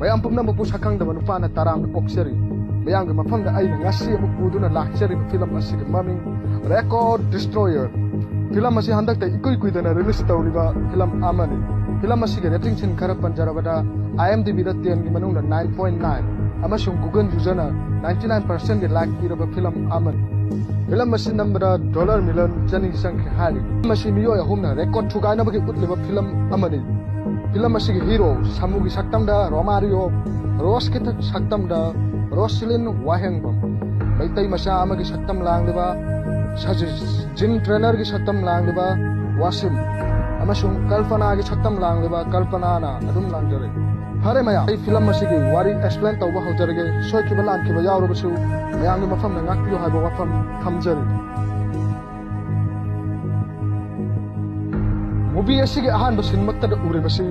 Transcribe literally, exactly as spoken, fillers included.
ꯃꯌꯥꯝ ꯄꯨꯝꯅꯃꯛꯄꯨ ꯁꯛꯈꯪꯗꯕ ꯅꯨꯄꯥꯅ ꯇꯔꯥꯝꯅ ꯑꯣꯛꯆꯔꯤ꯫ ꯃꯌꯥꯝꯒꯤ ꯃꯐꯝꯗ ꯑꯩꯅ ꯉꯁꯤ ꯑꯃꯨꯛ ꯄꯨꯗꯨꯅ ꯂꯥꯛꯆꯔꯤꯕ ꯐꯤꯂꯝ ꯑꯁꯤꯒꯤ ꯃꯃꯤꯡ Record Destroyer꯫ ꯐꯤꯂꯝ ꯑꯁꯤ ꯍꯟꯗꯛꯇ ꯏꯀꯨꯏ ꯀꯨꯏꯗꯅ ꯔꯤꯂꯤꯁ ꯇꯧꯔꯤꯕ ꯐꯤꯂꯝ ꯑꯃꯅꯤ꯫ ꯐꯤꯂꯝ ꯑꯁꯤꯒꯤ ꯔꯦꯇꯤꯡꯁꯤꯡ ꯈꯔ ꯄꯟꯖꯔꯕꯗ, IMDbꯗ tenꯒꯤ ꯃꯅꯨꯡꯗ nine point nine ꯑꯃꯁꯨꯡ Google userꯅ ninety nine percentꯒꯤ like ꯄꯤꯔꯕ ꯐꯤꯂꯝ ꯑꯃꯅꯤ꯫ ꯐꯤꯂꯝ ꯑꯁꯤ ꯅꯝꯕꯗ dollar million ꯆꯅꯤ ꯆꯪꯈ꯭ꯔꯦ ꯍꯥꯏꯔꯤ꯫ ꯐꯤꯂꯝ ꯑꯁꯤ ꯃꯤꯑꯣꯏ ꯑꯍꯨꯝꯅ record ꯊꯨꯒꯥꯏꯅꯕꯒꯤ ꯎꯠꯂꯤꯕ ꯐꯤꯂꯝ ꯑꯃꯅꯤ꯫ ꯐꯤꯂꯝ ꯑꯁꯤꯒꯤ ꯍꯤꯔꯣ ꯁꯥꯃꯨꯒꯤ ꯁꯛꯇꯝꯗ ꯔꯣꯃꯥꯔꯤꯌꯣ, ꯔꯣꯁꯀꯤ ꯁꯛꯇꯝꯗ ꯔꯣꯁꯤꯂꯤꯟ ꯋꯥꯍꯦꯡꯕꯝ, ꯃꯩꯇꯩ ꯃꯆꯥ ꯑꯃꯒꯤ ꯁꯛꯇꯝ ꯂꯥꯡꯂꯤꯕ ꯁꯖꯤꯠ, ꯖꯤꯝ ꯇ꯭ꯔꯦꯅꯔꯒꯤ ꯁꯛꯇꯝ ꯂꯥꯡꯂꯤꯕ ꯋꯥꯁꯤꯝ, ꯑꯃꯁꯨꯡ ꯀꯜꯄꯅꯥꯒꯤ ꯁꯛꯇꯝ ꯂꯥꯡꯂꯤꯕ ꯀꯜꯄꯅꯥꯅ ꯑꯗꯨꯝ ꯂꯥꯡꯖꯔꯤ꯫ ꯐꯔꯦ ꯃꯌꯥꯝ, ꯑꯩ ꯐꯤꯂꯝ ꯑꯁꯤꯒꯤ ꯋꯥꯔꯤ explain ꯇꯧꯕ ꯍꯧꯖꯔꯒꯦ꯫ ꯁꯣꯏꯈꯤꯕ ꯂꯥꯟꯈꯤꯕ ꯌꯥꯎꯔꯕꯁꯨ ꯃꯌꯥꯝꯒꯤ ꯃꯐꯝꯗ ꯉꯥꯛꯄꯤꯌꯨ ꯍꯥꯏꯕ ꯋꯥꯐꯝ ꯊꯝꯖꯔꯤ꯫ ꯃꯨꯚꯤ ꯑꯁꯤꯒꯤ ꯑꯍꯥꯟꯕ ꯁꯤꯟꯃꯛꯇꯗ ꯎꯔꯤꯕꯁꯤ